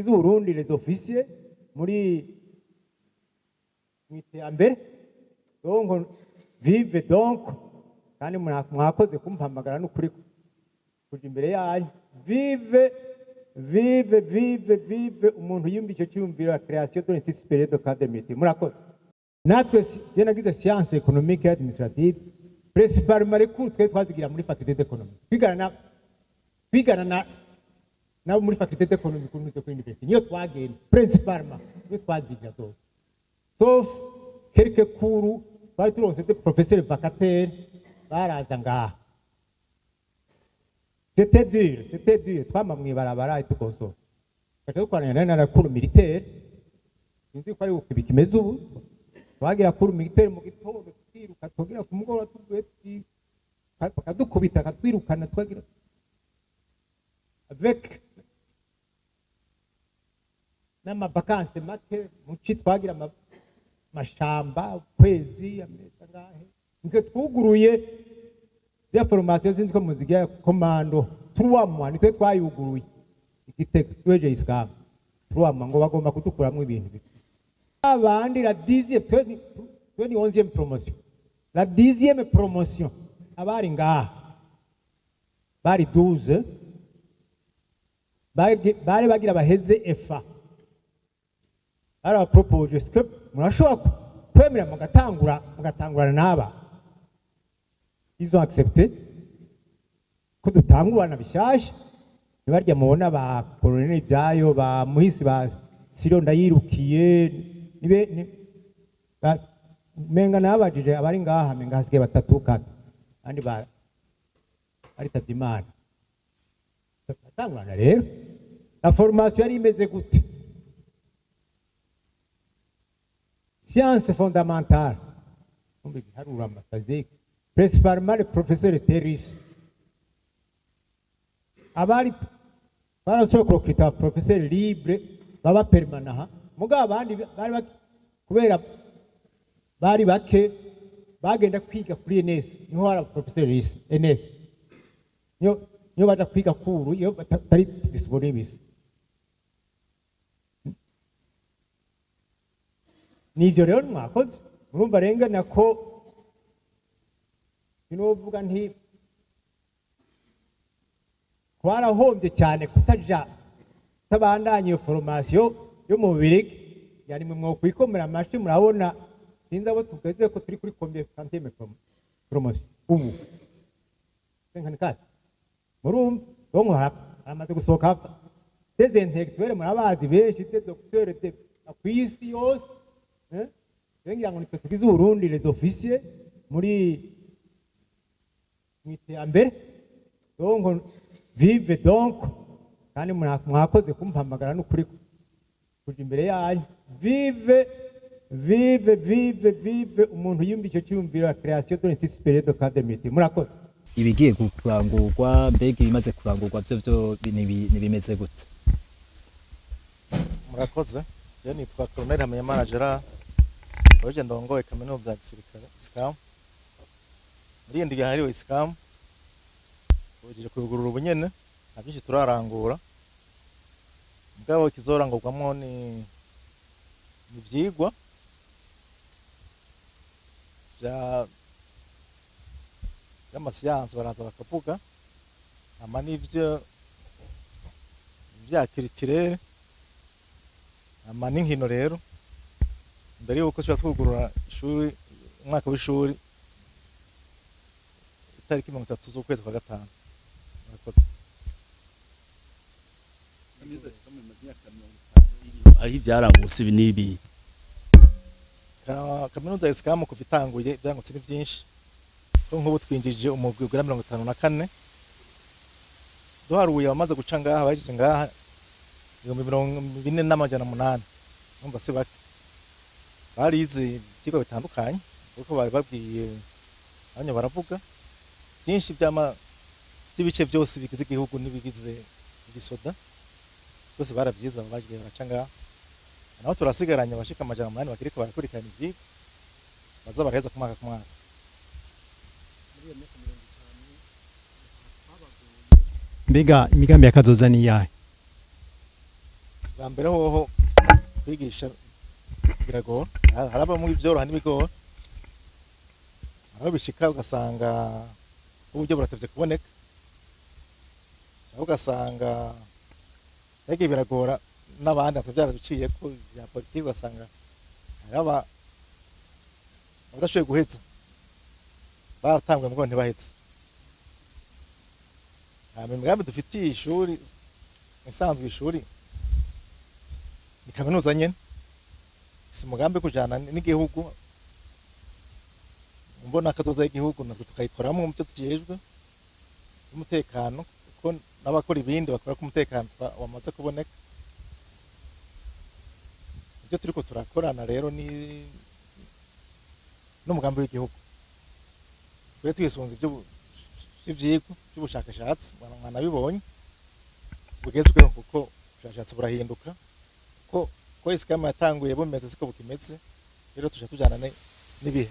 Z'Uburundi, les officiers, muri mu iterambere. Donc vive, donc kandi mwakoze kumpamagara n'ukuri kuja imbere yanyu. Vive, vive, vive, vive umuntu yumva icyo cyumviro ya création de l'Institut supérieur de cadre militaire. Murakoze. Natwe je nagize science économique et administrative, principalement les cours twe twazigira muri faculté d'économie, twigana na nabo muri faculté d'économie kuri kuri université, niyo twagenda principalement, niyo twazigira zose, sauf quelques cours twari turonse de professeur vacataire baraza ngaha. C'était dur, c'était dur. Twama mw'ibarabara tukonsora, tugaca dukorana na cours militaire. Sinzi ko ari uko bikimeze ubu. Twagira cours militaire mu gitondo, tukiruka, tugira ku mugoroba tuvuye, bakadukubita, akatwirukana. Twagira avec n'ama vacances make muci, twagira amashamba ukwezi, amezi angahe. Nitwe twuguruye ya formation, sinzi ko muzigira, commando 3 mois, nitwe twayuguruye igitego tweje ISCAM 3 mois, ngo bagomba kudukuramo ibintu bike. Abandi la 10e, twe ni 11e promotion, la 10e promotion, abari ngaha bari 12, bari bagira baheze EFA, barabapropoje: "Est-ce que murashobora kwemera mugatangurana n'aba?" Ils ont accepté ko dutangurana bishasha. Ntibarya mubona ba colonel ibyayo, ba muhisi, ba Siro Ndayirukiye, nibe menga nabajije abari ngaha, menga hasigaye batatu kane, abandi baritavye Imana. Turatangurana rero. La formation yari imeze gute? Science fondamentale, kumbe ibiharuro, ama physique, principalement le professeur Terris. Abari barashoboye kurecruta professeur libre baba permanent, mugabo abandi bari kubera bari bake, bagenda kwiga kuri ENS, niho hari professeur ENS, niyo baja kwiga cours iyo batari disponible. Nivyo rero mwakoze. Murumva rengana ko sinovuga nti twarahombye cyane kutaja kutabandanya iyo formation yo mu Bubirigi. Yani mwe mwokwikomera amashi. Murabona, sinzi abo tugeze ko turi kuri combien, quantième promotion ubu, 54. Murumva donc haramaze gusohoka des intellectuels, murabazi benshi, des docteurs de kw'isi yose, eh? Ngira ngo nitwe tugize Uburundi, les officiers, muri mu iterambere. Donc vive, donc kandi mwakoze kumpamagara n'ukuri kuja imbere yanyu. Vive, vive, vive, vive umuntu yumva icyo cyumviro ya création de l'Institut supérieur de cadre militaire. Murakoze. Ibigiye kurangurwa, mbega ibimaze kurangurwa byo nibimeze gute? Murakoze. Je nitwa Colonel Hamenyimana Gerard, waje ndongoye kaminuza ya gisirikare ISCAM. Muri iyi ndwi yahariwe ISCAM, tugejeje kuyugurura ubu nyene. Nta byinshi turarangura, mugabo ikizorangurwamwo ni ivyigwa vya vy'amasiyansi, baraza bakavuga ama n'ivyo vya culturel, ama n'inkino. Rero mbere yuko tuba twugurura ishuri, umwaka w'ishuri itariki 30 z'ukwezi kwa gatanu. Murakoze. Kaminuza ISCAM imaze imyaka 50 iriho, hariho ivyarangutse ibi n'ibi? Kaminuza ya ISCAM kuva itanguye ivyarangutse ni byinshi, ko nk'ubu twinjije umugwi ugera 54. Duharuye abamaze guca ngaha, bahejeje ngaha, 40,800. Numva si bake. Barize ivyigwa bitandukanye, kuko bari babwiye abanya baravuga byinshi byama by'ibice byose bigize igihugu n'ibigize igisoda, byose baravyize. Abo bagiye baraca ngaha naho turasigaranye abashika 800 bakiriko barakurikirana ivyigwa, baza baraheza ku mwaka ku mwaka. Muri iyo myaka 50 twabagoye. Mbega imigambi ya kazoza ni iyahe? Bwa mbere hoho kwigisha biragora. Harabamwo ivyoroha n'ibigora. Aho bishika ugasanga uburyo buratevye kuboneka, aho ugasanga yagiye biragora n'abandi natwe byaraduciyeko bya politiki, ugasanga hariho abadashoboye guheza, baratanguye mugabo ntibaheze. Hama imigambi dufitiye ishuri isanzwe, ishuri ni kaminuza nyene, si umugambi wo kujana n'igihugu mbona akazoza y'igihugu, natwe tukayikoramwo mu byo tujejwe umutekano, kuko n'abakora ibindi bakora ku mutekano wamaze kuboneka. Ibyo turiko turakorana rero ni n'umugambi w'igihugu. Twe twisunze ibyo vy'ivyigwa by'ubushakashatsi mwanabibonye bugezweho, kuko ubushakashatsi burahinduka ko ISCAM yatanguye bumeze siko bukimeze. Rero tuja tujana n'ibihe.